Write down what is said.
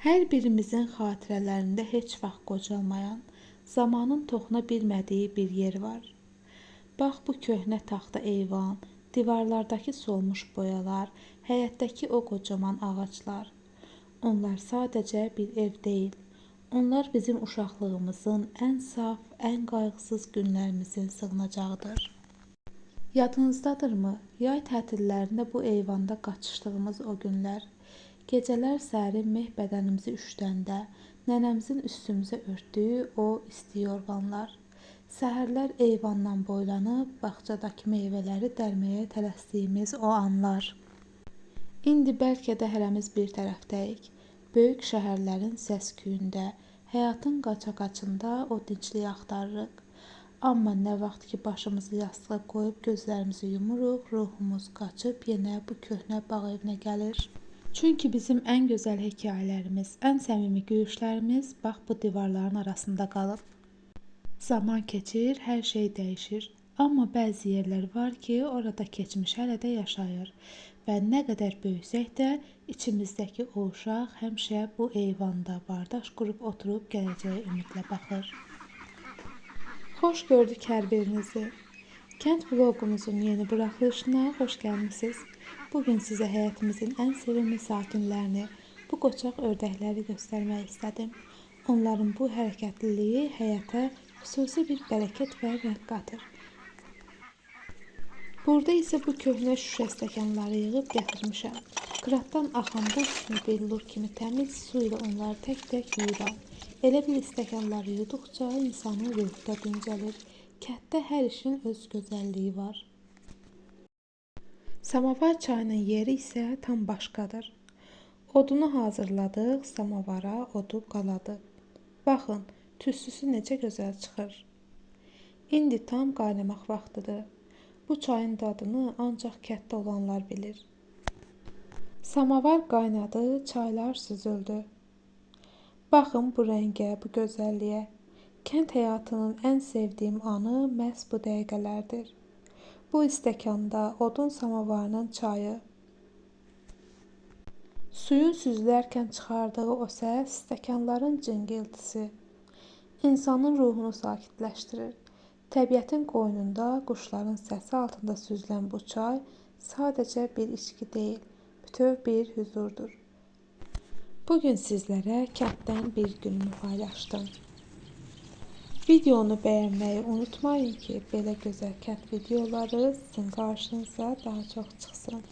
Hər birimizin xatirələrində heç vaxt qocalmayan, zamanın toxuna bilmədiyi bir yer var. Bax bu köhnə taxta eyvan, divarlardakı solmuş boyalar, həyətdəki o qocaman ağaclar. Onlar sadəcə bir ev deyil. Onlar bizim uşaqlığımızın ən saf, ən qayğısız günlərimizin sığınacağıdır. Yadınızdadırmı, yay tətillərində bu eyvanda qaçışdığımız o günlər? Gecələr sərin meh bədənimizi üşüdəndə, nənəmizin üstümüzə örtdüyü o isti yorğanlar. Səhərlər eyvandan boylanıb bağçadakı meyvələri dərməyə tələsdiyimiz o anlar. İndi bəlkə də hərəmiz bir tərəfdəyik. Böyük şəhərlərin səs-küyündə, həyatın qaça-qaçında o dincliyi axtarırıq. Amma nə vaxt ki başımızı yastığa qoyub gözlərimizi yumuruq, ruhumuz qaçıb yenə bu köhnə bağ evinə gəlir. Çünki bizim ən gözəl hekayələrimiz, ən səmimi gülüşlərimiz bax bu divarların arasında qalıb. Zaman keçir, hər şey dəyişir. Amma bəzi yerlər var ki, orada keçmiş hələ də yaşayır və nə qədər böyüsək də içimizdəki o uşaq həmişə bu eyvanda bardaş qurub oturub gələcəyə ümidlə baxır. Xoş gördük hər birinizi. Kənd vloqumuzun yeni buraxılışına xoş gəlmisiniz. Bugün sizə həyətimizin ən sevimli sakinlərini, bu qoçaq ördəkləri göstərmək istədim. Onların bu hərəkətliliyi həyətə xüsusi bir bərəkət və rəng qatır. Burada isə bu köhnə şüşə stəkanları yığıb gətirmişəm. Kratdan axan buz kimi billur kimi təmiz su ilə onları tək-tək yuyuram. Elə bil stəkanları yuduqca insanın ruhu da dincəlir. Kənddə hər işin öz gözəlliyi var. Samovar çayının yeri isə tam başqadır. Odunu hazırladıq, samovara odu qaladıq. Baxın, tüstüsü necə gözəl çıxır. İndi tam qaynamaq vaxtıdır. Bu çayın dadını ancaq kənddə olanlar bilir. Samovar qaynadı, çaylar süzüldü. Baxın bu rəngə, bu gözəlliyə. Kənd həyatının ən sevdiyim anı məhz bu dəqiqələrdir. Bu stəkanda odun samovarının çayı, suyun süzülərkən çıxardığı o səs, stəkanların cingiltisi insanın ruhunu sakitləşdirir. Təbiətin qoynunda, quşların səsi altında süzülən bu çay sadəcə bir içki deyil, bütöv bir hüzurdur. Bugün sizlərə kənddən bir günümü paylaşdım. Videonu bəyənməyi unutmayın ki, belə gözəl kənd videoları sizin qarşınıza daha çox çıxsın.